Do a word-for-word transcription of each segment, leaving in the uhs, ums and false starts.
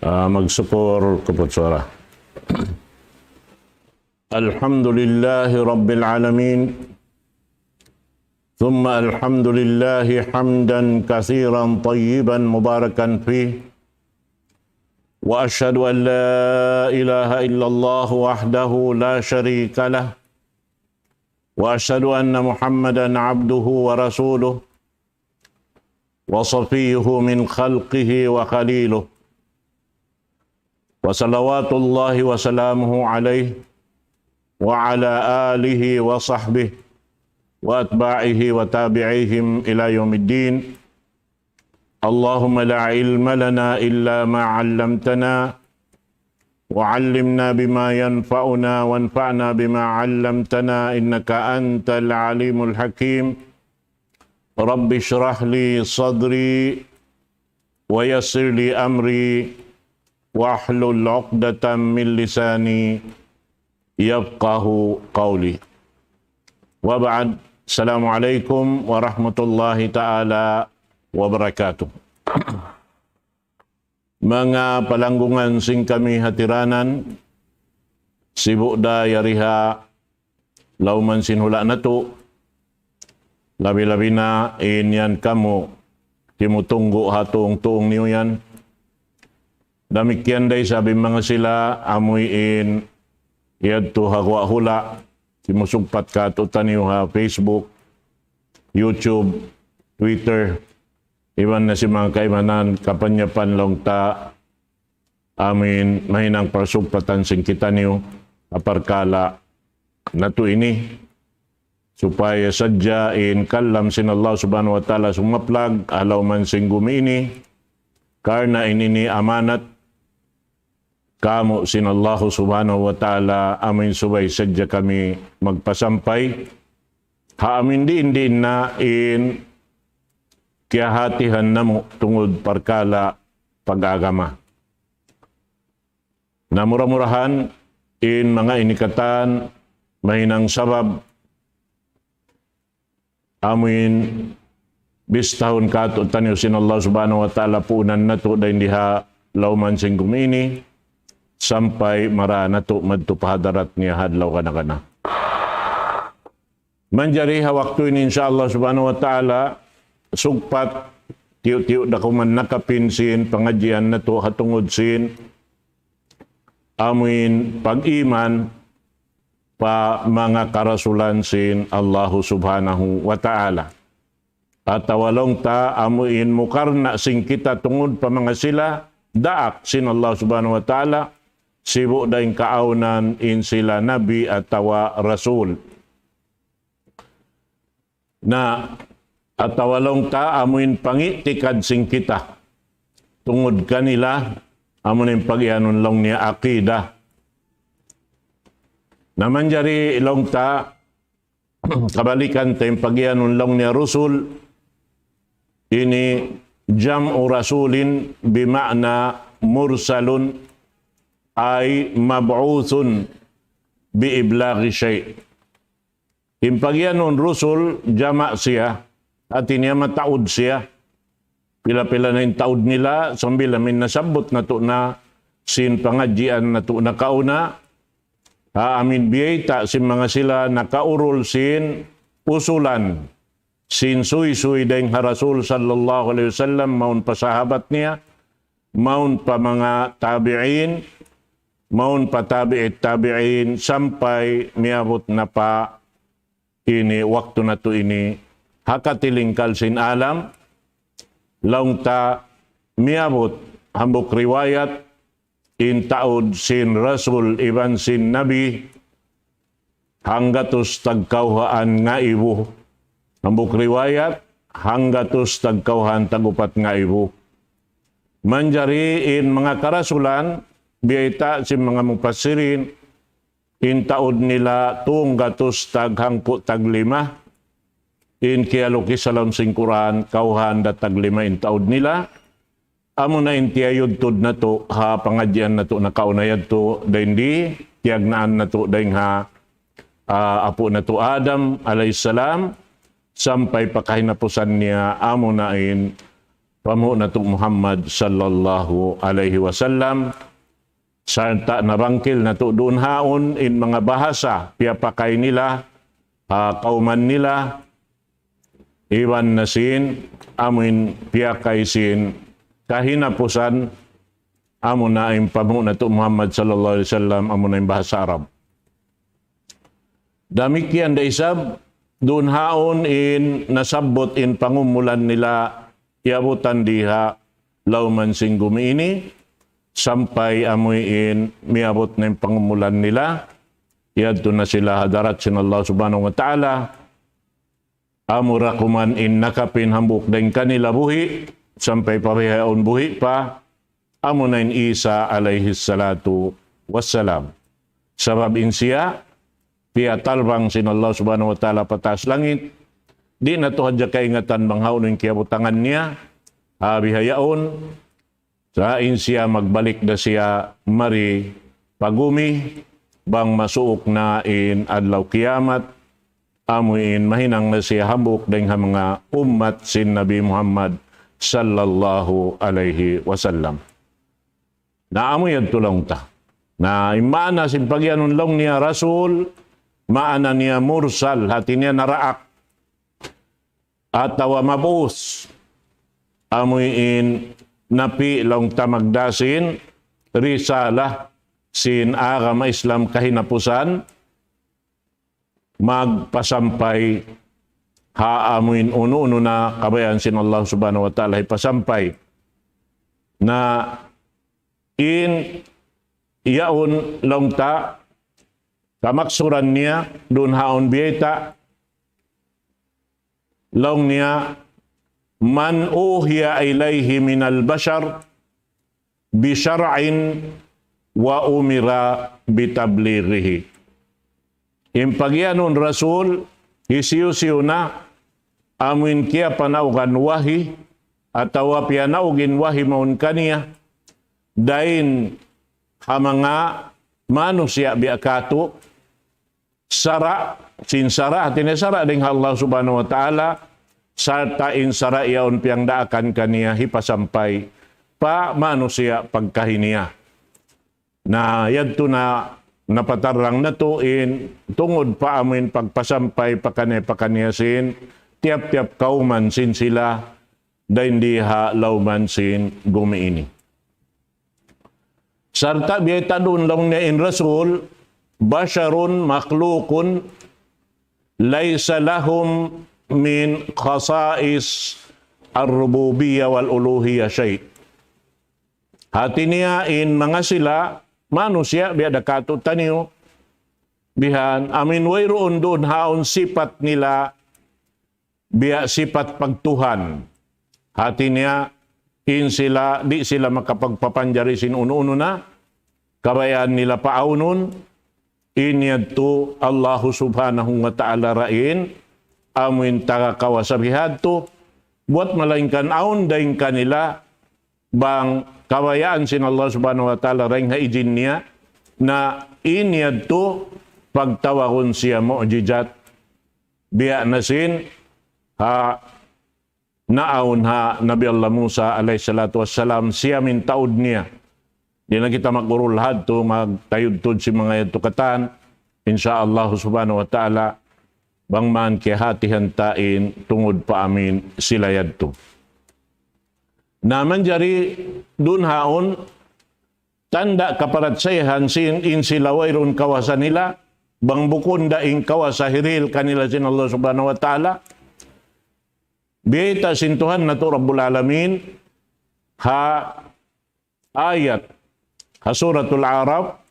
Ah, magsukur, kaput suara. الحمد لله رب العالمين. ثم الحمد لله حمدا كثيرا طيبا مباركا فيه. وأشهد أن لا إله إلا الله وحده لا شريك له. وأشهد أن محمدا عبده ورسوله وصفيه من خلقه وخليله. وصلوات الله وسلامه عليه وعلى آله وصحبه وأتباعه وتابعيهم إلى يوم الدين. اللهم لا علم لنا إلا ما علمتنا، وعلمنا بما ينفعنا، وانفعنا بما علمتنا، إنك أنت العليم الحكيم. رب اشرح لي صدري، ويسر لي أمري، واحلل عقدة من لساني يفقه قولي. وبعد، السلام عليكم ورحمة الله تعالى وبركاته. Manga palanggungan sin kami hatiranan, sibu' da yari ha lawman sin hula' natu', labi-labi na in yan kamu timutunggu' ha tuung-tuung niyu yan. Damikkiyan da isab in manga sila amuin yadtu ha guwa' hula', timusugpat kātu'niyu ha Facebook, YouTube, Twitter, iban na sin manga kaibanan, kapanyapan laung ta amuin mahinang parsugpatan sin kitaniyu ha parkala' natu' ini, supaya sadja in kalam sin Allah Subhanahu wa Ta'ala sumaplag ha lawman sin gumi ini, karna' in ini amanat kāmu' sin Allah Subhanahu wa Ta'ala, amuin subay sadja kami magpasampay ha amuin diin-diin na in kiyahatihan namu' tungud parkala' pag-agama. Na mura-murahan in manga ini katan mahinang sabab amuin bistahun kātu'niyu sin Allah Subhanahu wa Ta'ala puunan natu' dayn di ha lawman sin gumi ini, sampay mara natu' madtu pa hadarat niya ha adlaw kana-kana. Manjari ha waktu ini, insya Allah Subhanahu wa Ta'ala, sugpat tiyu'-tiyu' da kuman nakapin sin pangadjian natu' ha tungud sin amuin pag-iman pa manga karasulan sin Allahu Subhanahu wa Ta'ala. Atawa laung ta amuin mukarna' sin kita tungud pa manga sila daak sin Allah Subhanahu wa Ta'ala, sibu' da in kaawnan in sila nabi atawa rasul. Na, atawa laung ta amuin pangi'tikad sin kita tungud kanila, amuin pag-iyanun laung niya akida. Na manjari laung ta, kabalikan ta in pag-iyanun laung niya rusul, ini jam'u rasulin bima'na mursalun ay mab'uthun bi iblaghi shay'. In pag-iyanun rusul, jama' siya, hati niya mataud siya. Pila-pila na in taud nila, sambil amin nasabbut natu' na sin pangadjian natu' nakauna, ha amin biyayta' sin manga sila nakaurul sin usulan, sin suysuy dayn ha Rasul sallallahu alayhi wasallam, mawn pa sahabat niya, mawn pa manga tabi'in, mawn pa tabi'it tabi'in, sampay miyabut na pa ini waktu natu' ini, ha katilingkal sin alam, laung ta miyabut hambuuk riwayat, in taud sin Rasul iban sin Nabi, hanggatus tagkawhaan ngaibu. Hambuuk riwayat, hanggatus tagkawhaan tagupat ngaibu. Manjari in manga karasulan, biyayta' sin manga mufassirin, in taud nila tunggatus taghangpu' taglima. In kiyaluki sa lawm sin Qur'an, kawhaan da taglima in taud nila. Amuna in tiyayudtud natu' ha pangadjian natu' nakauna yadtu, dayn di tiyagnaan natu' dayn ha, ah, apu' natu' Adam alayhis salam, sampay pa kahinapusan niya, amuna in panghu' natu' Muhammad sallallahu alayhi wasallam, sarta' nabangkil natu' duun haun in manga bahasa piyapakay nila ha kawman nila, iban na sin amuin piyakay sin kahinapusan, amuna in panghu' natu' Muhammad sallallahu alayhi wasallam, amuna in bahasa Arab. Damikkiyan da isab, duun haun in nasabbut in pangumulan nila, iyabutan di ha lawman sin gumi ini, sampay amuin miyabut na in pangumulan nila, yadtu na sila ha hadarat sin Allah Subhanahu wa Ta'ala, amura kuman in nakapin hambuuk dayn kanila buhi', sampay pa bihaun buhi' pa, amuna in Isa alayhi salatu wassalam. Sabab in siya, piyatalbang sin Allah Subhanahu wa Ta'ala pa taas langit, di' natu' hadja kaingatan bang hawnu in kiyabutangan niya, ha bihaun, sa' in siya magbalik da siya mari pa gumi, bang masuuk na in adlaw kiyamat, amuin mahinang na siya hambuuk dayn ha manga ummat sin Nabi Muhammad sallallahu alayhi wasallam. Na amu yadtu laung ta. Na in maana sin pagiyanun laung niya Rasul, maana niya mursal, hati niya naraak. Atawa mab'us. Amuin napi' laung ta magdā sin risalah sin agama Islam kahinapusan, magpasampay ha amuin unu-unu na kabayaan sin Allah Subhanahu wa Ta'ala hipasampay. Na in yaun laung ta, kamaksuran niya, duun haun biyayta', laung niya, من أوحي إليه من البشر بشرع وأمر بتبليغه. In pagiyanun Rasul, hisiyu-siyu na amuin kiyapanaugan wahi, atawa piyanaug in wahi mawn kaniya, dayn ha manga manusiya' biya' katu', sara', sin sara', hati niya sara' dayn ha Allah Subhanahu wa Ta'ala, sarta' in sara' yaun piyangdaakan kaniya hipasampay pa manusiya' pagkahi niya. Na yadtu na napatarrang natu' in tungud pa amuin pagpasampay pakaniya-pakaniya sin tiyap-tiyap kawman sin sila dayn di ha lawman sin gumi ini. Sarta' biyayta' duun laung niya in Rasul, بشر مخلوق ليس لهم من خصائص الربوبية والألوهية شيء. Hati niya in manga sila, manusiya' biya' da katu' taniyu, bihan, amuin wayruun duun haun sipat nila, biya' sipat pagtuhan. Hati niya, in sila, di' sila makapagpapanjari sin unu-unu na, kabayaan nila paawnun, in yadtu Allahu Subhanahu wa Ta'ala ra in, amuin taga kawasa bihadtu, buwat malaingkan awn dayn kanila, bang kabayaan sin Allah Subhanahu wa Ta'ala dayn ha ijin niya, na in yadtu pagtawagun siya mu'jizat, biya' na sin, ha, naawn ha Nabi Allah Musa alayhi salatu wassalam, siya mintaud niya. Di' na kita magurul hadtu, magtayudtud sin manga yadtu katan. Insya Allah Subhanahu wa Ta'ala, bang man kiyahatihan ta in tungud pa amuin sila yadtu. Na manjari duun haun, tanda' kaparachayhan sin in sila wayruun kawasa nila, bang bukun da in kawasa hirihil kanila sin Allah Subhanahu wa Ta'ala. Biyayta' sin Tuhan natu' Rabbul Alamin, ha ayat, ha Suratul Araf,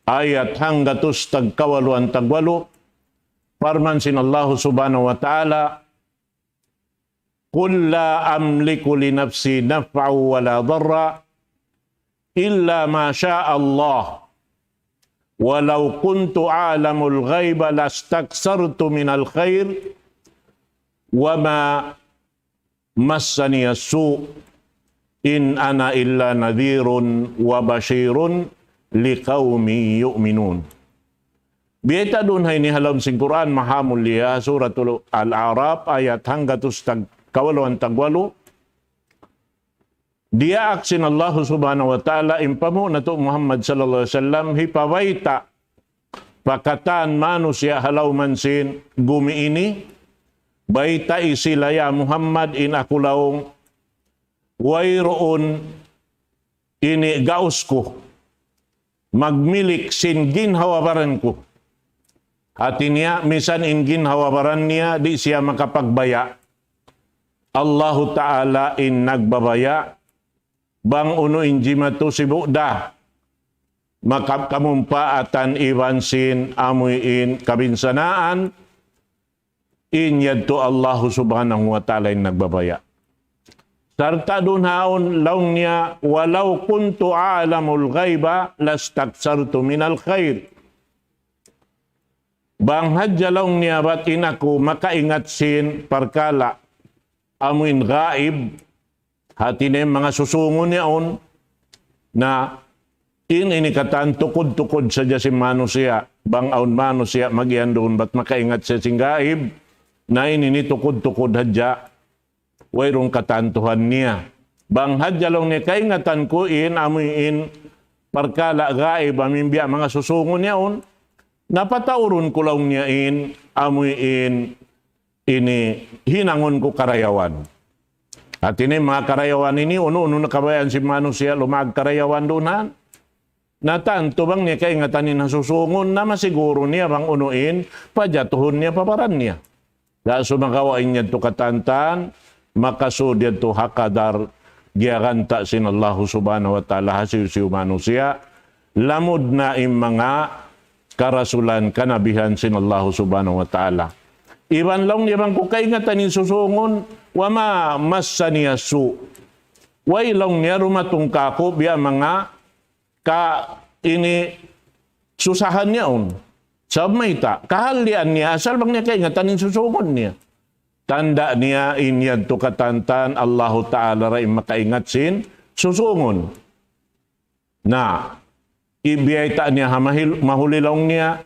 ayat hanggatus tagkawaluan tagwalu, parman sin Allah Subhanahu wa Ta'ala, قل لا أملك لنفسي نفعا ولا ضرا إلا ما شاء الله ولو كنت أعلم الغيب لاستكثرت من الخير وما مسني السوء إن أنا إلا نذير وبشير لقوم يؤمنون. Biyayta' duun ha ini ha lawm sin Qur'an maha mulia, Suratul Al-Araf, ayat hanggatus tagkawaluan tagwalu. Diyaak sin Allahu Subhanahu wa Ta'ala in panghu' natu' Muhammad sallallahu alayhi wasallam hipabayta' pa katan manusiya' ha lawm sin gumi ini, baytai sila ya Muhammad in aku laung wayruun ini gaus ku magmilik sin ginhawa-baran ku. Hati niya, misan in ginhawa-baran niya, di' siya makapagbaya'. Allahu Ta'ala in nagbabaya', bang unu in jimatu sibu' da, maka-, kamumpaatan iban sin amuin kabinsanaan, in yadtu Allahu Subhanahu wa Ta'ala in nagbabaya'. Sarta' duun haun laung niya, "Walaw kuntu a'lamul ghaiba lastakthartu minal khair." Bang hadja laung niya bat in aku makaingat sin parkala' amuin gaib, hati niya manga susungun yaun, na in ini katan tukud-tukud sadja sin manusiya', bang awn manusiya' magiyan duun bat makaingat siya sin gaib, na in ini tukud-tukud hadja, wayruun katantuhan niya. Bang hadja laung niya kaingatan ku in amuin parkala' gaib amuin biya' manga susungun yaun, na pataurun ku laung niya in amuin ini hinangun ku karayawan. Hati niya manga karayawan ini, unu-unu na kabayaan sin manusiya' lumag karayawan duun haun. Na tantu bang niya kaingatan in ha susungun, na masiguru niya bang unu in pajatuhun niya pa baran niya. Sa' sumagawa' in yadtu katantan, makasud yadtu ha kadar giyaganta' sin Allahu Subhanahu wa Ta'ala ha hisiyu-siyu manusiya', lamud na in manga karasulan kanabihan sin Allahu Subhanahu wa Ta'ala. Iban laung niya bang ku kaingatan in susungun, "Wa ma massaniya su'." Way laung niya dumatung kāku' biya' manga ka ini susahan niya yaun. Sabab mayta', kahalian niya, asal bang niya kaingatan in susungun niya. Tanda' niya in yadtu katantan Allahu Ta'ala ra in makaingat sin susungun. Na, biyayta' niya ha mahil-, mahuli laung niya,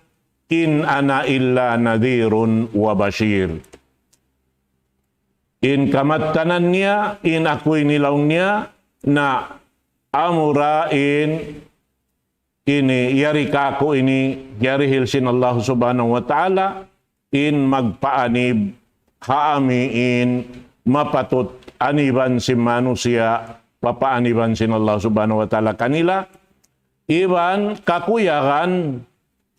"In ana illa nadhirun wa bashir." In kamattanan niya, in aku ini laung niya, na amura in ini yari kāku' ini, yarihil sin Allah Subhanahu wa Ta'ala, in magpaanib ha amuin mapatut aniban sin manusiya', papaaniban sin Allah Subhanahu wa Ta'ala kanila, iban kakuyagan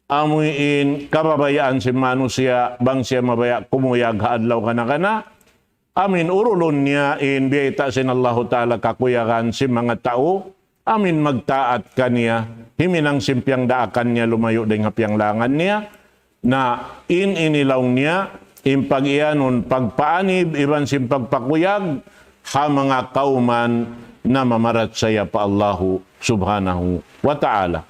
amuin kababayaan sin manusiya', bang siya mabaya' kumuyag ha adlaw kana-kana, amuin urulun niya in biyayta' sin Allahu Ta'ala kakuyagan sin manga tau, amuin magtaat kaniya, himinang sin piyangdaakan niya lumayu' dayn ha piyanglangan niya, na in ini laung niya, in pag-iyanun pagpaanib, iban sin pagpakuyag, ha manga kawman namamarachaya pa Allahu Subhanahu wa Ta'ala.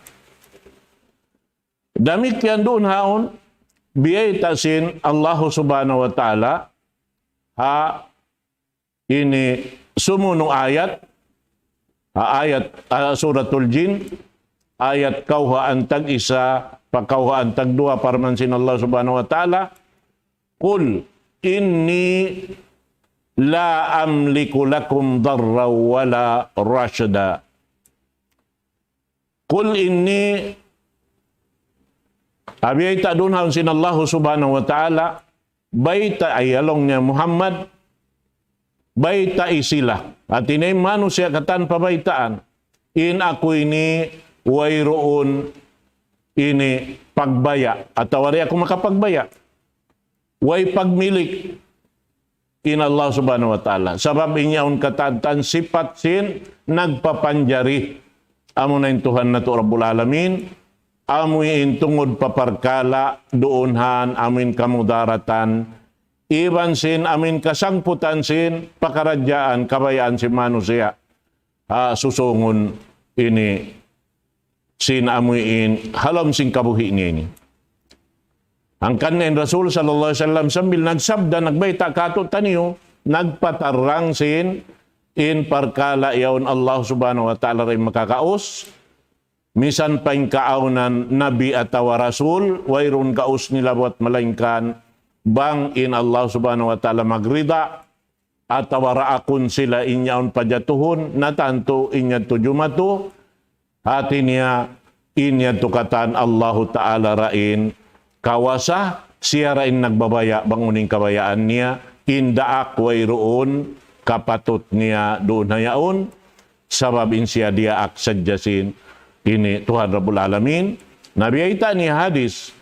Damikkiyan duun haun, biyayta' sin Allahu Subhanahu wa Ta'ala, ha ini sumunu ayat, ha ayat, ah, Suratul Jin, ayat kawhaan tag-isa, pa kawhaan tagduwa, parman sin Allah Subhanahu wa Ta'ala, "Qul inni la amliku lakum darran wala rashada." Qul inni, biyayta' duun haun sin Allahu Subhanahu wa Ta'ala, baytai laung niya Muhammad, baytai sila. Hati niya in manusiya' katan pabaytaan, in aku ini wayruun ini pagbaya', atawa di' aku makapagbaya'. Way pagmilik in Allah Subhanahu wa Ta'ala. Sabab in yaun katantan sipat sin nagpapanjari. Amuna in Tuhan natu' Rabbul Alamin. Amuin tungud pa parkala' duun haun amuin kamudaratan. Iban sin amuin kasangputan sin pakaradjaan kabayaan sin manusiya'. Ha susungun ini sin amuin ha lawm sin kabuhi' niya ini. Hangkan in Rasul sallallahu alayhi wasallam sambil nagsabda, nagbayta' kātu'niyu, nagpatarrang sin in parkala' yaun Allah Subhanahu wa Ta'ala ra in makagaus, misan pa in kaawnan nabi atawa rasul, wayruun gaus nila buwat malaingkan bang in Allah Subhanahu wa Ta'ala magrida, atawa raakun sila in yaun pajatuhun, na tantu in yadtu jumatu, hati niya in yadtu katan Allahu Ta'ala ra in kawasa, siya ra in nagbabaya' bang unu in kabayaan niya, in daak wayruun kapatut niya duun ha yaun, sabab in siya diyaak sadja sin ini Tuhan Rabbul Alamin. Na biyayta' niya hadis,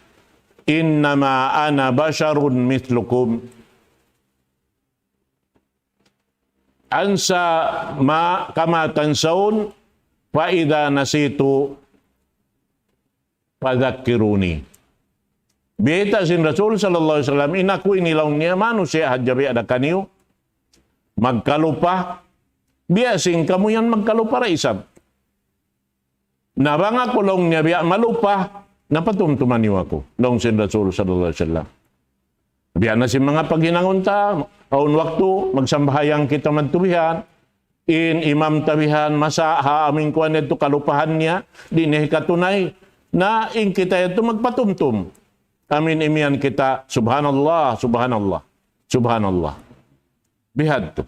إنما أنا بشر مثلكم. أنسى ما كما تنسون، فإذا نسيت فذكروني. Biyayta' sin Rasul sallallahu alayhi wasallam, in aku ini laung niya manusiya' hadja biya' da kaniyu, magkalupa, biya' sin kamu yan magkalupa da isab. Na bang aku laung niya biya' malupa, na patumtuma niyu aku, laung sin Rasul sallallahu alayhi wasallam. Biya' na sin manga paghinangun ta, awn waktu, magsambahayang kita madtu bihan, in imam ta bihan, masa ha amin kuwan yadtu kalupahan niya, di' niya hikatunay, na in kita yadtu magpatumtum. Amin imiyan kita, subhanallah, subhanallah, subhanallah. Bihadtu.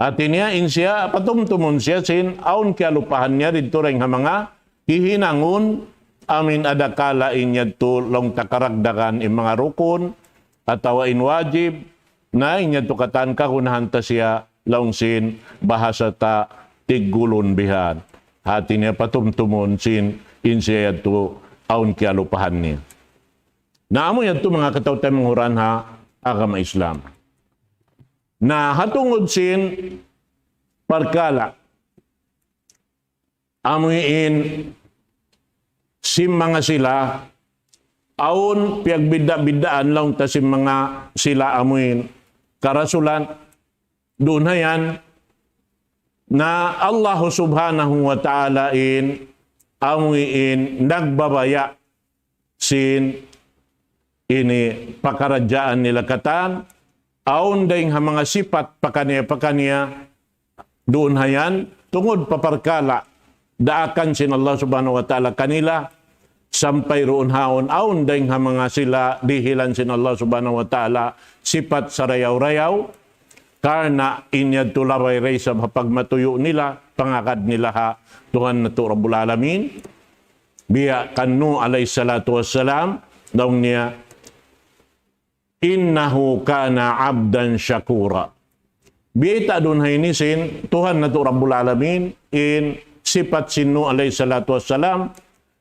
Hati niya in siya, patumtumun siya sin, awn kiyalupahan niya didtu dayn ha manga, hihinangun, amin adakala in yadtu laung ta karagdagan in manga rukun, atawa in wajib, na in yadtu katan kagunahan ta siya laung sin bahasa ta tiggulun bihan. Hati niya patumtumun sin in siya yadtu awn kiyalupahan niya. Na amu yadtu manga kataw-taymanghuran ha agama Islam. Na ha tungud sin parkala', amuin sin manga sila, awn piyagbidda'-biddaan laung ta sin manga sila amuin karasulan, duun ha yan, na Allahu Subhanahu wa Ta'ala in amuin nagbabaya' sin ini pakaradjaan nila katan, awn dayng ha manga sipat pakaniya-pakaniya, duun ha yan, tungud pa parkala', daakan sin Allah Subhanahu wa Ta'ala kanila, sampay duun haun, awn dayng ha manga sila dihilan sin Allah Subhanahu wa Ta'ala, sipat sarayaw-rayaw, karna' in yadtu labay da isab ha pagmatuyu' nila, pangagad nila ha Tuhan natu' Rabbul Alamin, biya' kan Nuh alayhi salatu wassalam, laung niya, إنه كان عبدا شكورا. Biyayta' duun ha ini sin Tuhan natu' Rabbul Alamin, in sipat sin Nuh alayhi salatu wassalam,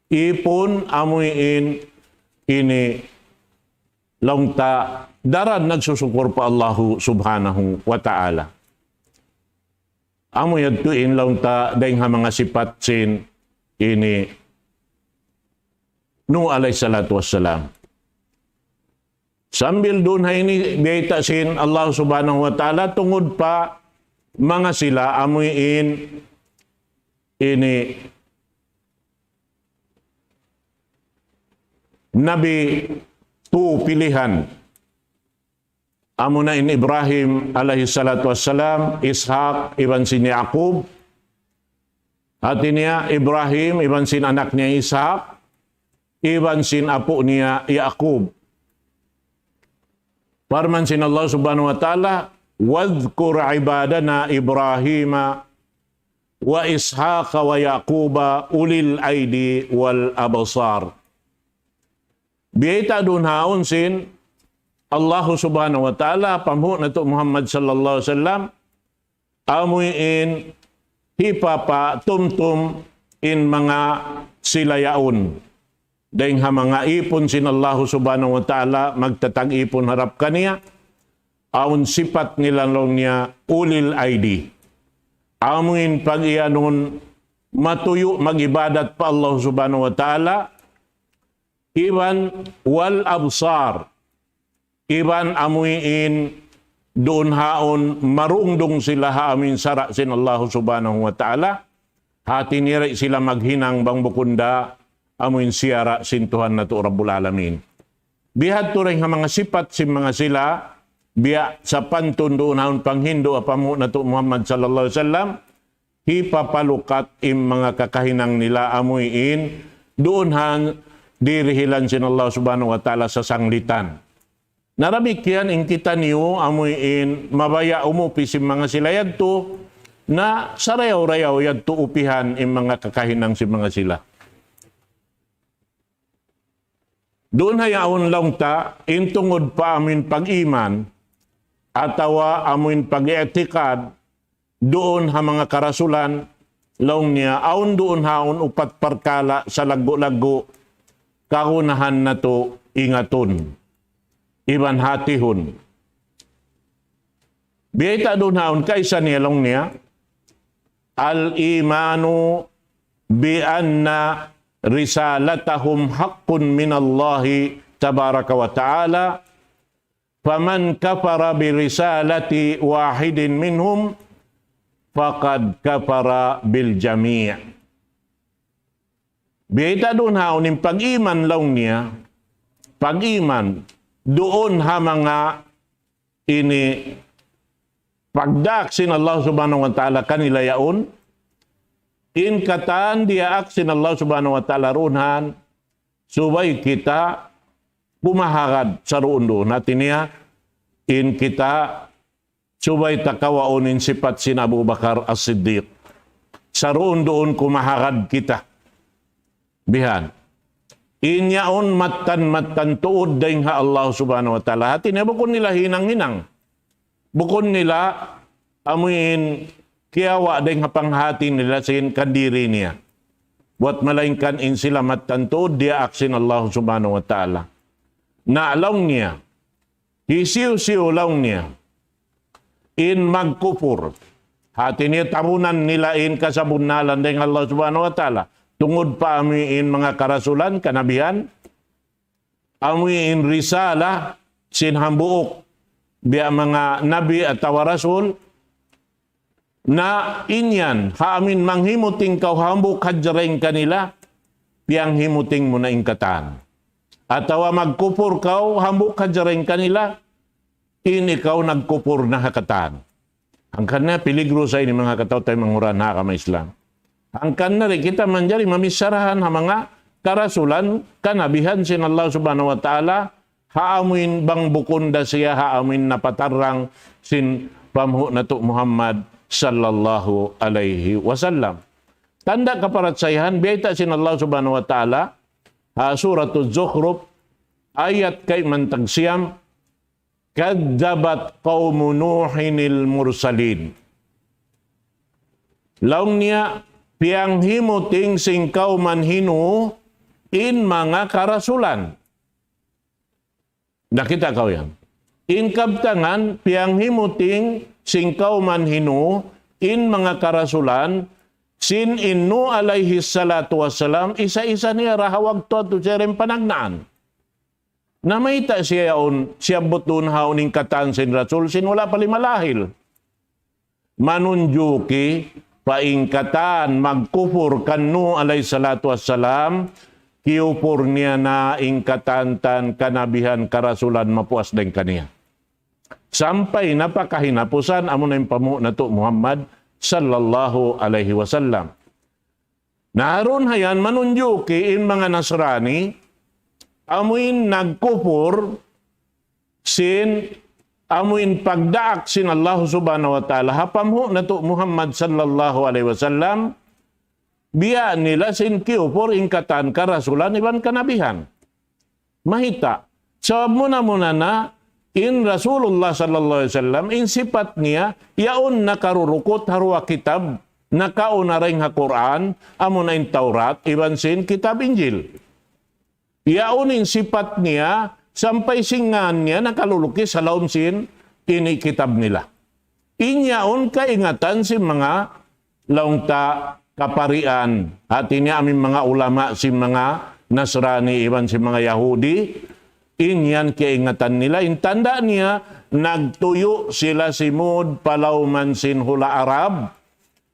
ipun amuin ini laung ta daran nagsusukur pa Allahu Subhanahu wa Ta'ala. Amu yadtu in laung ta dayng ha manga sipat sin ini Nuh alayhi salatu wassalam. Sambil duun ha ini biyayta' sin Allah Subhanahu wa Ta'ala tungud pa manga sila amuin ini nabi tu pilihan. Amuna in Ibrahim alayhi salatu wassalam, Ishak, iban sin Yaqub. Hati niya Ibrahim, iban sin anak niya Ishak, iban sin apu' niya Yaqub. Parman sin Allah Subhanahu wa Ta'ala, واذكر عبادنا إبراهيم وإسحاق ويعقوب أولي الأيدي والأبصار. Biyayta' duun haun sin Allahu Subhanahu wa Ta'ala, panghu' natu' Muhammad sallallahu alayhi wasallam, amuin hipapatumtum in manga sila yaun. Dayng ha manga ipun sin Allahu Subhanahu wa Ta'ala, magtatag-ipun harap kaniya, awn sipat nila laung niya ulil aidi. Amuin pag-iyanun matuyu' mag-ibadat pa Allah Subhanahu wa Ta'ala, iban wal absar, iban amuin duun haun marungdung sila ha amuin sara' sin Allah Subhanahu wa Ta'ala, hati niya di' sila maghinang bang bukun da amuin siyara' sin Tuhan natu' Rabbul Alamin. Bihadtu dayn ha manga sipat sin manga sila, biya' sapantun duun haun panghindu' ha panghu' natu' Muhammad sallallahu alayhi wasallam, hipapalukat in manga kakahinang nila amuin duun ha dirihilan sin Allah Subhanahu wa Ta'ala sasanglitan. Na damikkiyan in kitaniyu amuin mabaya' umupi sin manga sila yadtu, na sarayaw-rayaw yadtu upihan in manga kakahinang sin manga sila. Duun ha yaun laung ta, in tungud pa amuin pag-iman, atawa amuin pag-i'tikad, duun ha manga karasulan, laung niya, awn duun ha yaun upat parkala' salaggu'-laggu', kagunahan natu' ingatun, iban hatihun. Biyayta' duun ha yaun kaisa niya laung niya, الإيمان بأن رسالتهم حق من الله تبارك وتعالى، فمن كفر برسالة واحد منهم فقد كفر بالجميع. Biyayta' duun ha yaun in pag-iman laung niya, pag-iman duun ha manga ini pagdaak sin Allah Subhanahu wa Ta'ala kanila yaun, in katan diyaak sin Allah Subhanahu wa Ta'ala duun han, subay kita kumahagad saruun-duun. Hati niya, in kita subay ta kawaun in sipat sin Abu Bakar As-Siddiq. Saruun-duun kumahagad kita. Bihan. In yaun mattan-mattan tuud dayn ha Allah Subhanahu wa Ta'ala. Hati niya bukun nila hinang-hinang. Bukun nila amuin kiyawa' dayn ha panghati nila sin kandiri niya. Buwat malaingkan in sila mattan tuud diyaak sin Allah Subhanahu wa Ta'ala. Na laung niya, hisiyu-siyu laung niya in magkupur. Hati niya tabunan nila in kasabunnalan dayn Allah Subhanahu wa Ta'ala. Tungud pa amuin manga karasulan, kanabihan, amuin risala sin hambuuk biya' manga nabi atawa rasul, na in yan, ha amuin manghimuting kaw hambuuk hadja dayn kanila, piyanghimuting mu na in katan. Atawa magkupur kaw hambuuk hadja dayn kanila, in ikaw nagkupur na ha katan. Hangkan na piligro sa ini manga kataw-taymanghuran ha agama Islam. Hangkan na di' kita manjari mamicharahan ha manga karasulan, kanabihan sin Allah Subhanahu wa Ta'ala, ha amuin bang bukun da siya, ha amuin napatarrang sin panghu' natu' Muhammad sallallahu alayhi wasallam. Tanda' kaparachayhan, biyayta' sin Allah Subhanahu wa Ta'ala, ha Suratul Zukhruf, ayat kayman tagsiyam, كذبت قوم نوح المرسلين. Laung niya, piyanghimuting sin kawman hi Nuh in manga karasulan. Nakita' kaw yan. In kabtangan, piyanghimuting sin kawman hi Nuh in manga karasulan, sin in Nuh alayhi salatu wassalam, isa-isa niya ra ha waktu yadtu siya dayn panagnaan. Na mayta' siya yaun, siyabbut duun ha yaun in katan sin Rasul, sin wala' pa limalahil. Manunjuki pa in katan magkupur kan Nuh alayhi salatu wassalam, kiyupur niya na in katan-katan kanabihan karasulan mapuas dayn kaniya. Sampay na pa kahinapusan, amuna in panghu' natu' Muhammad sallallahu alayhi wasallam. Na ha duun ha yan manunjuki in manga Nasrani, amuin nagkupur sin, amuin pagdaak sin Allah Subhanahu wa Ta'ala, ha panghu' natu' Muhammad sallallahu alayhi wasallam, biya' nila sin kiyupur in katan karasulan iban kanabihan. Mayta'? Sabab muna-muna na in Rasulullah sallallahu alayhi wasallam, in sipat niya, yaun nakarurukut ha duwa kitab, nakauna dayn ha Qur'an, amuna in Tawrat, iban sin kitab Injil. Yaun in sipat niya, sampay sin ngan niya, nakalulukis ha lawm sin ini kitab nila. In yaun kaingatan sin manga laung ta kaparian. Hati niya amuin manga ulama sin manga Nasrani iban sin manga Yahudi. In yan kaingatan nila. In tanda' niya, nagtuyu' sila simud pa lawman sin hula' Arab.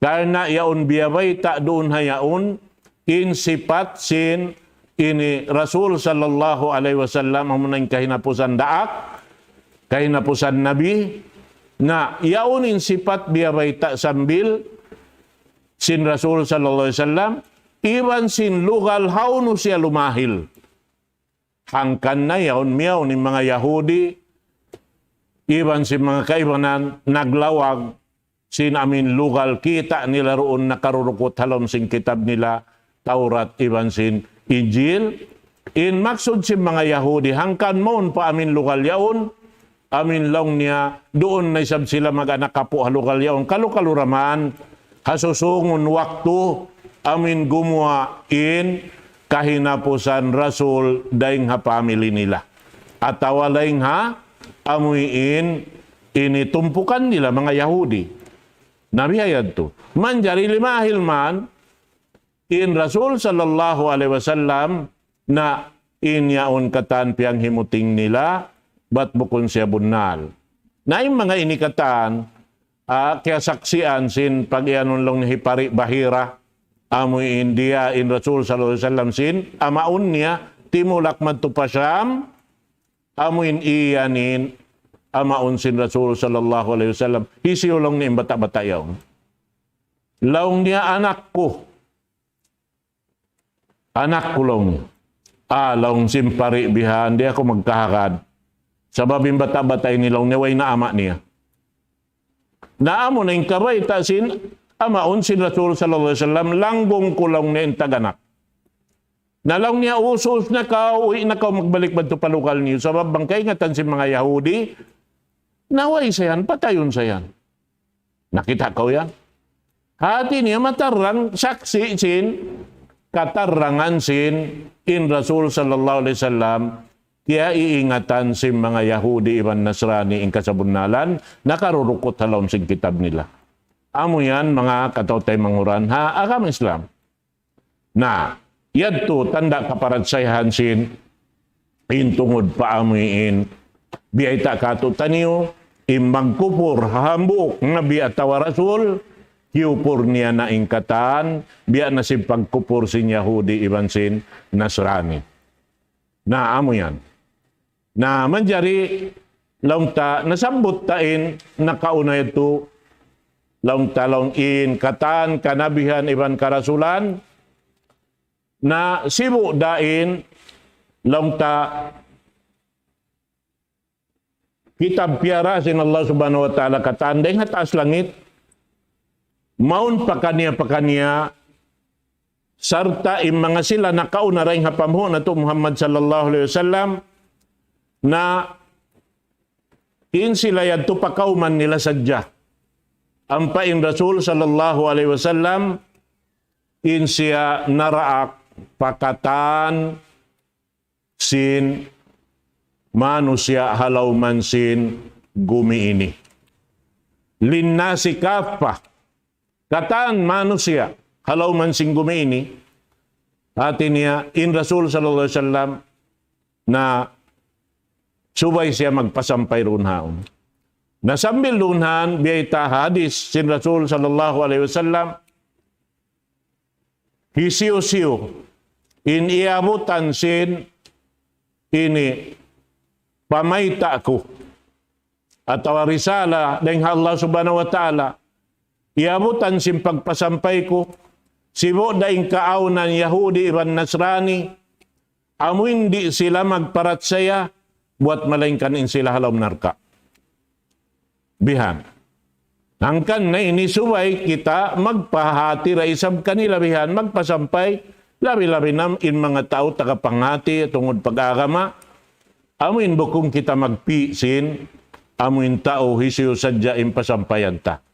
Karna' yaun biyabayta' duun ha yaun, in sipat sin ini Rasul sallallahu alayhi wasallam, amuna in kahinapusan daak, kahinapusan Nabi, na yaun in sipat biyabayta' sambil sin Rasul sallallahu alayhi wasallam, iban sin lugal hawnu siya lumahil. Hangkan na yaun miyawn in manga Yahudi, iban sin manga kaibanan naglawag sin amuin lugal kita' nila duun nakarurukut ha lawm sin kitab nila Tawrat iban sin Injil. In maksud sin manga Yahudi, hangkan mawn pa amuin lugal yaun, amuin laung niya, duun na isab sila mag-anak apu' ha lugal yaun. Kalu-kalu da man, ha susungun waktu, amuin gumuwa' in kahinapusan rasul dayn ha family nila. Atawa dayn ha, amuin ini tumpukan nila, manga Yahudi. Na biya' yadtu. Manjari limahil man, in Rasul sallallahu alayhi wasallam na in yaun katan piyanghimuting nila, bat bukun siya bunnal. Na in manga ini katan, ah, kiyasaksian sin pag-iyanun laung ni hi pari Bahira, amuin diya in Rasul sallallahu alayhi wasallam sin, amaun niya, timulak madtu pa Sham, amuin iyan in, amaun sin Rasul sallallahu alayhi wasallam, hisiyu laung niya in bata'-bata' yaun. Laung niya anak ku. Anak ku laung niya. Ah, laung sin pari bihan, di' aku magkahagad. Sabab in bata'-bata' ini laung niya, way na ama' niya. Na amu na in kabayta' sin, amaun sin Rasul sallallahu alayhi wasallam, langgung ku laung niya in tag-anak. Na laung niya, us-us na kaw, uwi' na kaw magbalik madtu pa lugal niyu. Sabab bang kaingatan sin manga Yahudi, na way sa yan, patayun sa yan. Nakita' kaw yan? Hati niya matarrang saksi' sin, katarrangan sin, in Rasul sallallahu alayhi wasallam, kiyaiingatan sin manga Yahudi iban Nasrani in kasabunnalan, nakarurukut ha lawm sin kitab nila. Amu yan, manga kataw-taymanghuran, ha agama Islam. Na, yadtu tanda' kaparachayaan sin, in tungud pa amuin, biyayta' kātu'niyu, in magkupur, ha hambuuk, nabi atawa rasul, kiyupur niya na in katan, biya' na sin pagkupur sin Yahudi iban sin Nasrani. Na, amu yan. Na, manjari, laung ta, nasabbut ta in, nakauna yadtu, laung ta laung in, katan, kanabihan, iban karasulan, na sibu' da in, laung ta, kitab piyara sin Allah subhanahu wa ta'ala katan, dayn ha taas langit, mawn pakaniya-pakaniya, sarta' in manga sila nakauna dayn ha panghu' natu' Muhammad sallallahu alayhi wasallam, na in sila yadtu pakawman nila sadja. Ampa in Rasul sallallahu alayhi wasallam, in siya naraak pa katan sin manusiya' ha lawm sin gumi ini. للناس كافة. Katan manusiya' ha lawm sin gumi ini, hati niya in Rasul sallallahu alayhi wasallam na subay siya magpasampay duun haun. Na sambil duun haun, biyayta' hadis sin Rasul sallallahu alayhi wasallam, hisiyu-siyu in iyabutan sin ini pamayta' ku atawa risala dayn ha Allah subhanahu wa ta'ala, iyabutan sin pagpasampay ku, sibu' da in kaawnan Yahudi iban Nasrani, amu in di' sila magparachaya, buwat malaingkan in sila ha lawm narka'. Bihan. Hangkan na ini subay kita magpahati da isab kanila bihan, magpasampay, labi-labi na in manga tau taga panghati, tungud pag-agama, amu in bukun kita magpi' sin, amu in tau hisiyu sadja in pasampayan ta.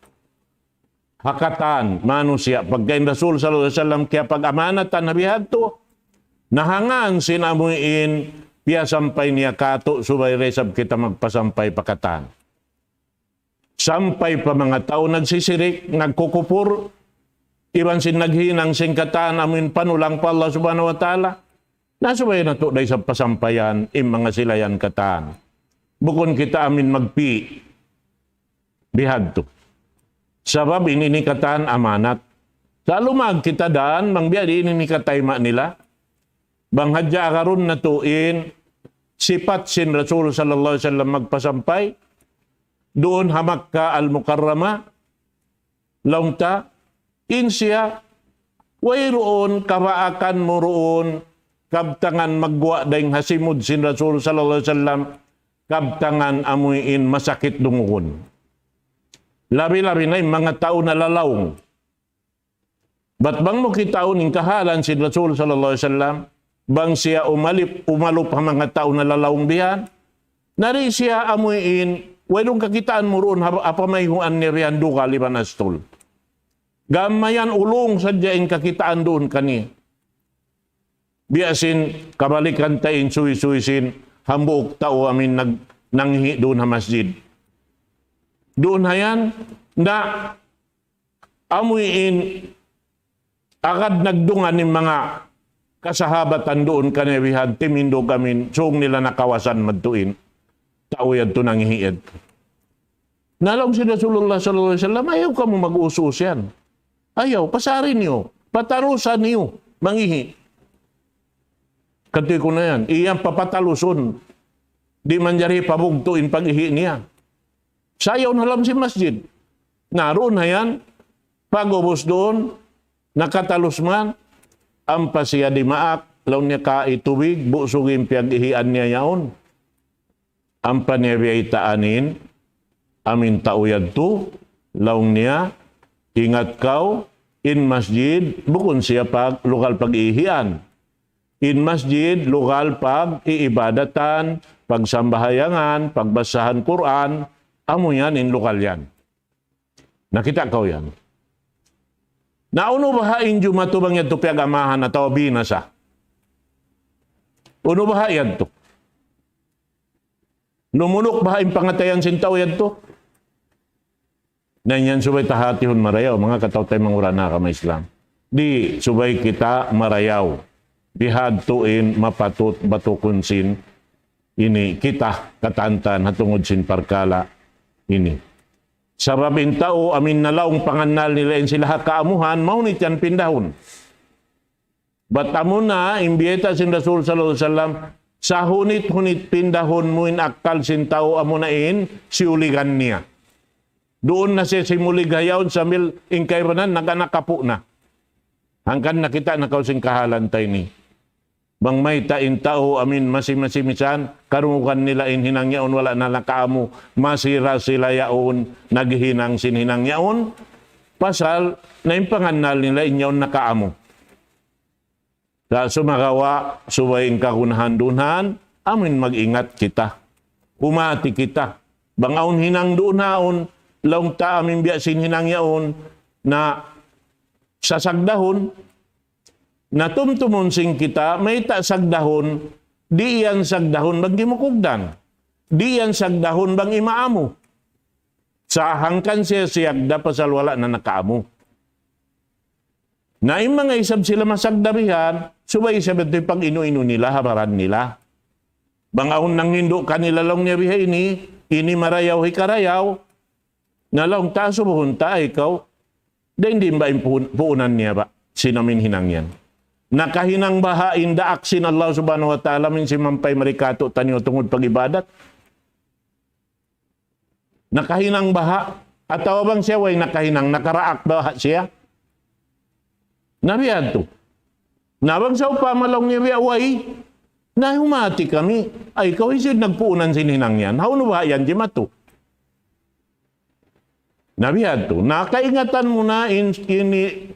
Ha katan, manusiya', pagka in Rasul sallallahu alayhi wasallam kiyapag-amanatan ha bihadtu, nahangaan sin amu in piyasampay niya kātu', subay da isab kita magpasampay pa katan. Sampay pa manga tau nagsisirik, nagkukupur, iban sin naghinang sin katan amu in panulang pa Allah subhanahu wa ta'ala. Na subay natu' da isab pasampayan in manga sila yan katan. Bukun kita amu in magpi' bihadtu. Sabab in ini katan amanat. Sa' lumag kita dan, bang biya' diin in hikatayma' nila. Bang hadja agarun natu' in sipat sin Rasul sallallahu alayhi wasallam magpasampay duun ha Makkah Al-Mukarramah, laung ta, in siya, wayruun kabaakan mu duun kabtangan magguwa' dayng ha simud sin Rasul sallallahu alayhi wasallam, kabtangan amuin masakit dungugun. Labi-labi na in manga tau nalalaung. Bat bang mu kitaun in kahalan sin Rasul sallallahu alayhi wasallam, bang siya umalip, umalup ha manga tau nalalaung bihan, na di' siya amuin, wayruun kakitaan mu duun ha, ha pamayhuan niya bihan dugal iban astul. Gam mayan ulung sadja in kakitaan duun kaniya. Biya' sin kabalikan ta in suysuy sin hambuuk tau amin nag-, nangihi' duun ha masjid. Duun ha yan, na amuin agad nagdungan in manga kasahabatan duun kaniya bihan, timindug amin, sung nila nakawasan madtu in tau yadtu nangihi' yadtu. Na laung sin Rasulullah sallallahu alayhi wasallam, ayaw kamu mag-us-us yan. Ayaw, pasari niyu, patalusan niyu, mangihi'. Katuy ku na yan, iyan papatalusun. Di' manjari pabugtu' in pag-ihi' niya. Sayaw na ha lawm sin masjid. Na duun ha yan, pag'ubus duun, nakatalus man, ampa siya dimaak, laung niya, kai tubig, busug in piyag-ihian niya yaun. Ampa niya biyaytaan in amin tau yadtu, laung niya, ingat kaw, in masjid, bukun siya pag-, lugal pag-ihian. In masjid, lugal pag-iibadatan, pagsambahayangan, pagbasahan Qur'an, amu yan in lugal yan. Nakita' kaw yan. Na unu baha' in jumatu bang yadtu piyag-amahan atawa binasa? Unu baha' yadtu? Lumunuk baha' in pangatayan sin tau yadtu? Na yan subay ta hatihun marayaw, manga kataw-taymanghuran ha agama Islam. Di' subay kita marayaw. Bihadtu in mapatut batukun sin ini kita katantan ha tungud sin parkala' ini. Sabab in tau amin nalaung pangannal nila in sila ha kaamuhan, mahunit yan pindahun. Bat amuna, in biyayta' sin Rasul sallallahu alayhi wasallam, sahunit-hunit pindahun mu in akkal sin tau amuna in siyuligan niya. Duun na siya simulig ha yaun sambil in kaibanan nag-anak apu' na. Hangkan nakita' na kaw sin kahalan ta ini. Bang mayta' in tau amin masi-masi misan, karungugan nila in hinang yaun wala' na nakaamu, masira sila yaun, naghinang sin hinang yaun, pasal na in pangannal nila in yaun nakaamu. Sa' sumagawa', subay in kagunahan duun ha yan, amin mag-ingat kita. Humati kita. Bang awn hinang duun ha yaun, laung ta amin biya' sin hinang yaun, na sasagdahun, na tumtumun sin kita, mayta' sagdahun, di' yan sagdahun bang kimukugdan. Di' yan sagdahun bang imaamu. Sa' hangkan siya siyagda pasal wala' na nakaamu. Na in manga isab sila masagda bihan, subay isab yadtu in pag-inu-inu nila, ha baran nila. Bang awn nanghindu' kanila laung niya biha ini, ini marayaw hikarayaw, na laung ta asubuhun ta, ay kaw, dayn di' ba in puun-, puunan niya ba? Sin amin hinang yan. Nakahinang baha' in daak sin Allah subhanahu wa ta'ala, amin simampay mari kātu'niyu tungud pag-ibadat. Nakahinang baha', atawa bang siya way nakahinang, nakaraak baha' siya. Na biya' yadtu. Na bang sawpama laung niya biya' way, na humati kami, ay kaw hisiyu in nagpuunan sin hinang yan. Hawnu baha' yan jimatu? Na biya' yadtu. Na kaingatan mu na in, ini,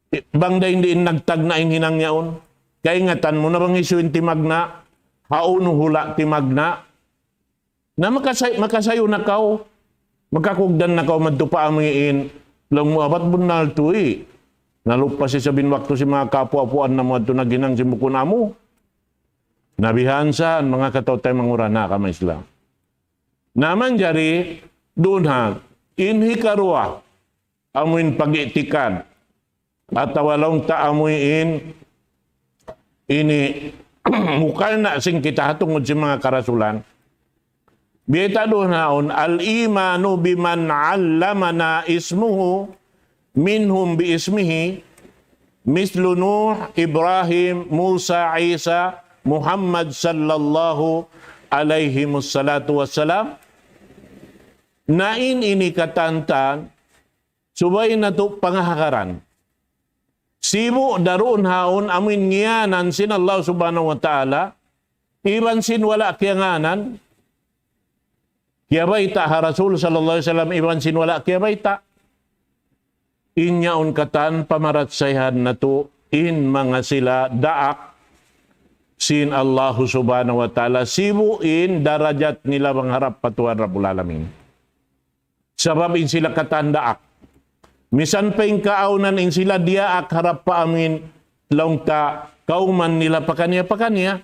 bang dayn di' in nagtagna' in hinang yaun. Kaingatan mu na bang hisiyu in timagna', hawnu hula' timagna'. Na makasay-, makasayu na kaw, makakugdan na kaw madtu pa amuin, laung mu abat bunnal tuud. Nalupas isab in waktu sin manga kaapu'-apuan namu' yadtu naghinang sin bukun amu. Na bihan sa yan, manga kataw-taymanghuran ha agama Islam. Na manjari, duun ha, in hikaruwa, amuin pag-i'tikad. Atawa laung ta amuin ini mukal na sin kita ha tungud sin manga karasulan. Biyayta' duun ha yaun, الإيمان بمن علمنا اسمه منهم باسمه مثل نوح إبراهيم موسى عيسى محمد صلى الله عليهم الصلاة والسلام. Na in ini katantan, subay natu' pangahagaran. Sibu' da duun ha yaun amuin ngiyanan sin Allah subhanahu wa ta'ala, iban sin wala' kiyangānan, kiyabayta' ha Rasul sallallahu alayhi wasallam iban sin wala' kiyabayta'. In yaun katan pamarachayaan natu' in manga sila daak sin Allahu Subhanahu wa Ta'ala, sibu' in darajat nila bang harap pa Tuhan Rabbul Alamin. Sabab in sila katan daak. Misan pa in kaawnan in sila diyaak harap pa amin laung ta kawman nila pakaniya-pakaniya.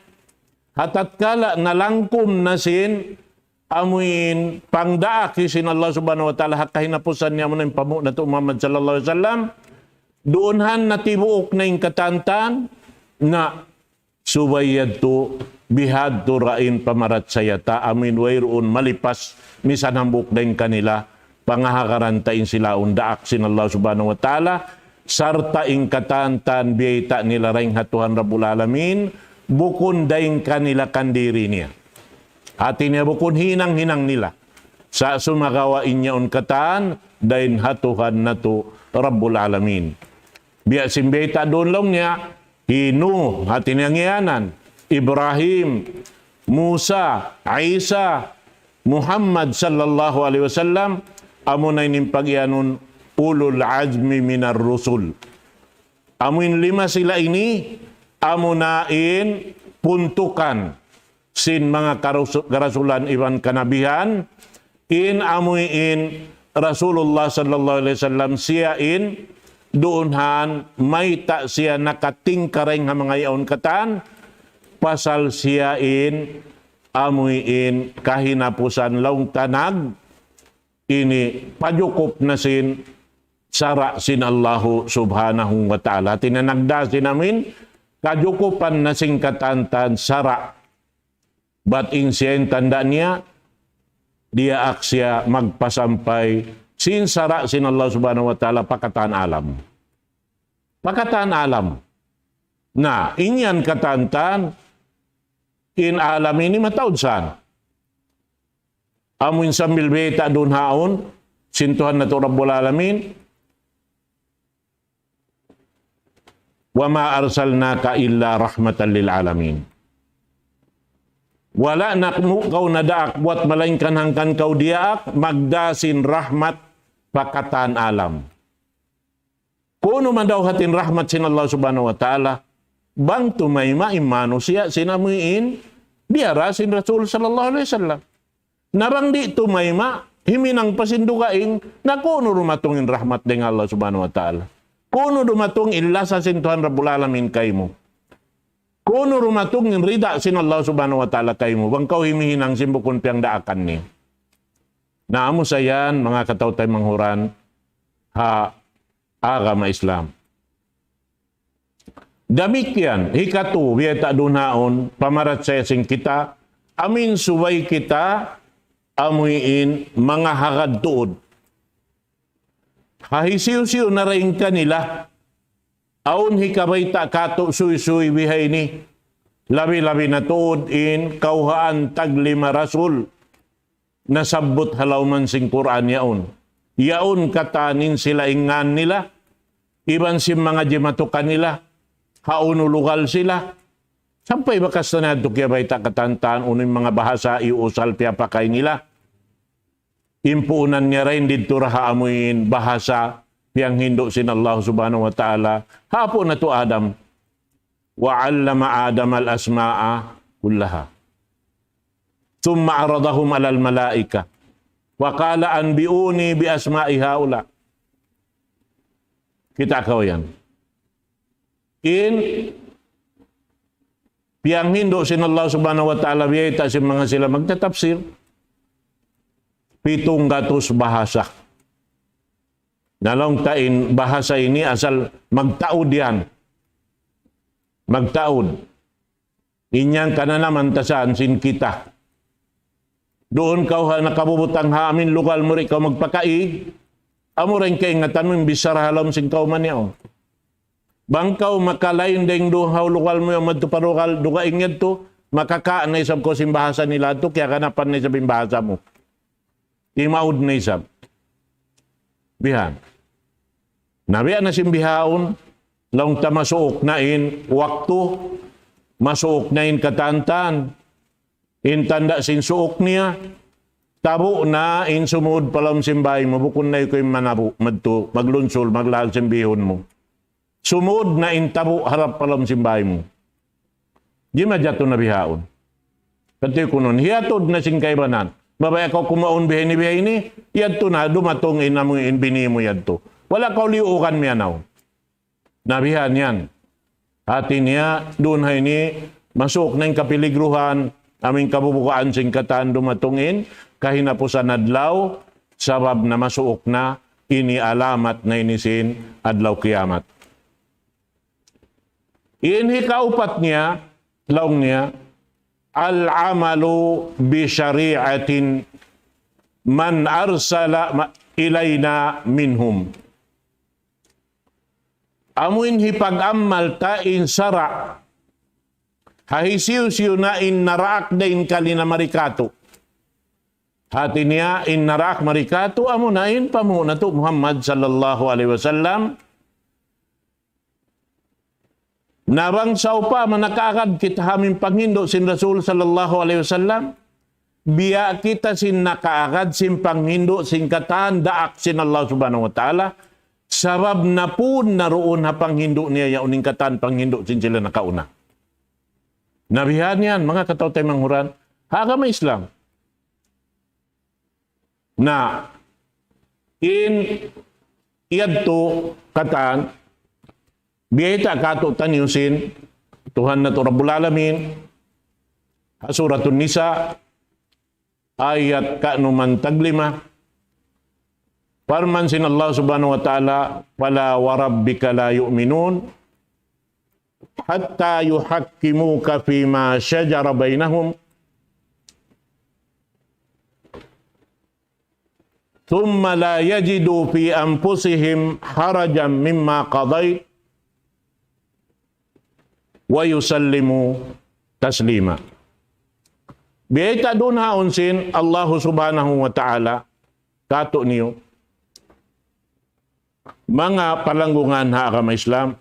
Ha tatkala nalangkum na sin amuin pangdaak sin Allah Subhanahu wa Ta'ala ha kahinapusan niya amu na in panghu' natu' Muhammad sallallahu alayhi wasallam. Duun han natibuuk na in katantan na subay yadtu bihadtu ra in pamarachaya ta amuin wayruun malipas misan hambuuk dayn kanila pangahagaran ta in sila awn daak sin Allah Subhanahu wa Ta'ala, sarta' in katantan biyayta' nila dayn ha Tuhan Rabbul Alamin, bukun dayn kanila kandiri niya. Hati niya bukun hinang-hinang nila. Sa' sumagawa' in yaun katan, dayn ha Tuhan natu' Rabbul Alamin. Biya' sin biyayta' duun laung niya, hi Nuh, hati niya ngiyanan, Ibrahim, Musa, Isa, Muhammad sallallahu alayhi wasallam, amuna in pag-iyanun ulul azmi minar rusul. Amu in lima sila ini, amuna in puntukan sin manga karus-, karasulan iban kanabihan, in amu in Rasulullah sallallahu alayhi wasallam siya in duun han mayta' siya nakatingkaraing ha manga yaun katan, pasal siya in amu in kahinapusan laung ta nag ini pajukup na sin sara' sin Allahu Subhanahu wa Ta'ala. Hati niya nagdā sin amuin kajukupan na sin katantan sara'. Bat in siya in tanda' niya, diyaak siya magpasampay sin sara' sin Allah Subhanahu wa Ta'ala pa katan alam. Pa katan alam. Na, in yan katantan, in alam ini mataud saan. Amu in sambil biyayta' duun ha yaun sin Tuhan natu' Rabbul Alamin, وما أرسلناك إلا رحمة للعالمين. Wala' namu' kaw nadaak buwat malaingkan hangkan kaw diyaak magdā sin rahmat pa katan alam. Kunu' man daw hati in rahmat sin Allah Subhanahu wa Ta'ala, bang tumayma' in manusiya' sin amuin diyara sin Rasul sallallahu alayhi wasallam. Na bang di' tumayma', himinang pa sin dugaing, na kunu' dumatung in rahmat dayn Allah Subhanahu wa Ta'ala. Kunu' dumatung in lasa sin Tuhan Rabbul Alamin kaymu. Kunu' dumatung in rida sin Allah Subhanahu wa Ta'ala kaymu. Bang kaw himihinang sin bukun piyagdaakan niya. Na amu sa yan, manga kataw-taymanghuran, ha agama Islam. Damikkiyan, hikatu, biyayta' duun ha yaun, pamarachaya sin kita, amuin subay kita, amuin manga hagad tuud. Ha hisiyu-siyu na dayn kanila, awn hikabayta' kātu' suysuy bihaini, labi-labi na tuud in kawhaan taglima rasul. Nasabbut ha lawm sin Qur'an yaun. Yaun katan in sila in ngān nila, iban sin manga jimatu kanila, ha unu lugal sila. Sampay bakas na niyadtu kiyabayta' katantan unu in manga bahasa iyuusal piyapakay nila. In puunan niya dayn didtu ra ha amuin bahasa piyanghindu' sin Allah Subhanahu wa Ta'ala. Ha apu' natu' Adam. وعلم آدم الأسماء كلها ثم عرضهم على الملائكة وقال أنبئوني بأسماء هؤلاء. Kita' kaw yan. In piyanghindu' sin Allah Subhanahu wa Ta'ala biyayta' sin manga sila magtatapsir. Pitung gatus bahasa. Na laung ta in bahasa ini asal magtaud yan. Magtaud. In yan kananaman ta saan sin kita. Duun kaw ha nakabubutang ha amuin lugal mu di' kaw magpakaig. Amu ra in kaingatan mu in bichara ha lawm sin kawman yaun. Bang kaw makalain dayn duun ha lugal mu yan madtu pa lugal dugaing yadtu, makakaa na isab kaw sin bahasa nila yadtu, kiyaganapan na isab in bahasa mu. Timaud na isab. Bihan. Na biya' na sin bihaun, laung ta masuuk na in waktu, masuuk na in katantan, in tanda' sin suuk niya, tabu' na in sumud pa lawm sin bāy mu, bukun na ikaw in manabu', madtu, maglunsul, maglaag sin bihun mu. Sumud na in tabu' harap pa lawm sin bāy mu. Di' majatu na bihaun. Kati kunun, hiyatud na sin kaibanan. Mabaya' kaw kumaun bihaini, bihaini, yadtu na, dumatung in amu in bini mu yadtu. Wala' kaw liyuugan miyanaw. Na bihan yan. Hati niya, duun ha ini, masuuk na in kapiligruhan, amu in kabubukaan sin katan dumatung in, kahinapusan adlaw, sabab na masuuk na, ini alamat na ini sin adlaw kiyamat. In hikaupat niya, laung niya, العمل بشريعة من أرسل إلينا منهم. Amu in hipag-amal ta in sara'. Ha hisiyu-siyu na in naraak da in kali na mari katu'. Hati niya in naraak mari katu', amu na in panghu' natu' Muhammad sallallahu alayhi wasallam. Na bang sawpama nakaagad kita ha amu in panghindu' sin Rasul sallallahu alayhi wasallam, biya' kita sin nakaagad sin panghindu' sin katan daak sin Allah Subhanahu wa Ta'ala, sabab napun na duun ha panghindu' niya yaun in katan panghindu' sin sila nakauna. Na bihan yan, manga kataw-taymanghuran, ha agama Islam. Na, in yadtu katan, biyayta' katu'taniyu sin Tuhan natu' Rabbul Alamin, ha Suratun Nisa, ayat kanuman taglima, parman sin Allah Subhanahu wa Ta'ala, فلا وربك لا يؤمنون حتى يحكموك فيما شجر بينهم ثم لا يجدوا في أنفسهم حرجا مما قضيت ويسلموا تسليما. Biyayta' duun ha yaun sin Allah Subhanahu wa Ta'ala katu'niyu, manga palanggungan ha agama Islam.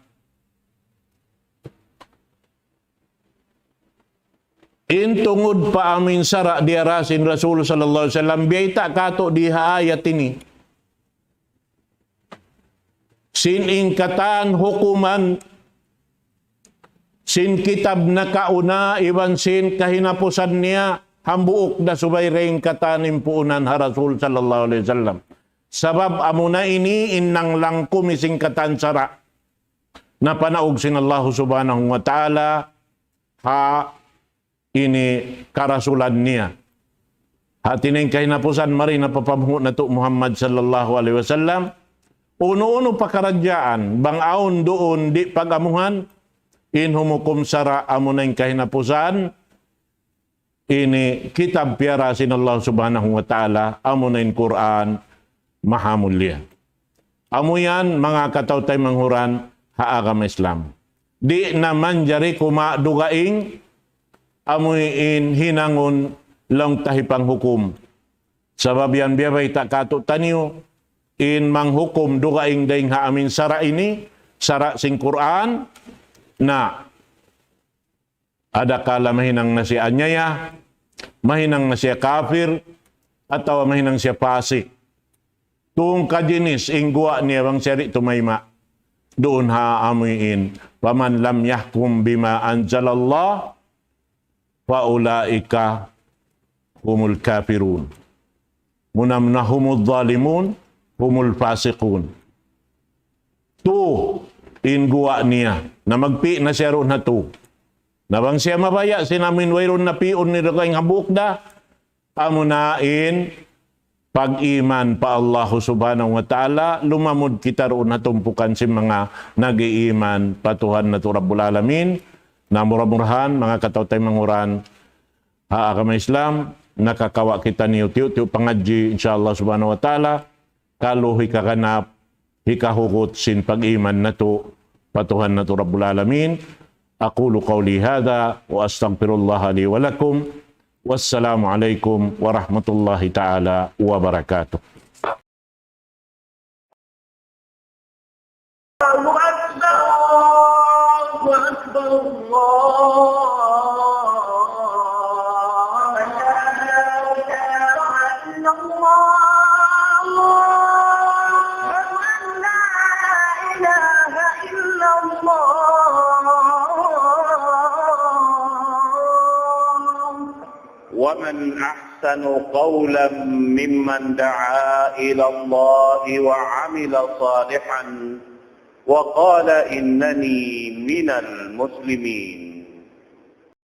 In tungud pa amu in sara' diyara sin Rasul sallallahu alayhi wasallam, biyayta' katu' di ha ayat ini. Sin in katan hukuman sin kitab nakauna iban sin kahinapusan niya hambuuk da subay dayn katan in puunan ha Rasul sallallahu alayhi wasallam. Sabab amuna ini in nanglangkum sin katan sara' na panaug sin Allah Subhanahu wa Ta'ala ha ini karasulan niya. Hati niya in kahinapusan mari na pa panghu' natu' Muhammad sallallahu alayhi wasallam, unu-unu pakaradjaan, bang awn duun di' pag-amuhan, in humukum sara' amuna in kahinapusan, ini kitab piyara sin Allah Subhanahu wa Ta'ala, amuna in Qur'an, maha mulia. Amu yan, manga kataw-taymanghuran ha agama Islam. Di' na manjari kuma dugaing, amu in hinangun laung ta hipanghukum. Sabab yan biya' bayta' katu'taniyu, in manghukum dugaing dayn ha amu in sara' ini, sara' sin Qur'an, na adakala mahinang na siya anyaya, mahinang na siya kafir, atawa mahinang siya pasik. Tungka jinis in guwa' niya bang siya di' tumayma'. Duun ha amu in, فمن لم يحكم بما أنزل الله فأولئك هم الكافرون. Muna-muna هم الظالمون، هم الفاسقون. Tu, in guwa' niya. Na magpi' na siya duun ha tu. Na bang siya mabaya' sin amu in wayruun na pi'un niya dugaing hambuuk da, amuna in pag-iman pa Allahu Subhanahu wa Ta'ala, lumamud kita duun ha tumpukan sin manga nag-iiman pa Tuhan natu' Rabbul Alamin. Na mura-murahan, manga kataw-taymanghuran ha agama Islam, nakakawa' kitaniyu tiyu'-tiyu' pangadji', insya Allah Subhanahu wa Ta'ala, kalu hikaganap, hikahugut sin pag-iman natu' pa Tuhan natu' Rabbul Alamin. أقول قولي هذا وأستغفر الله لي ولكم. والسلام عليكم ورحمة الله تعالى وبركاته. الله أكبر، الله أكبر، الله أكبر. ومن أحسن قولا ممن دعا إلى الله وعمل صالحا وقال إنني من المسلمين.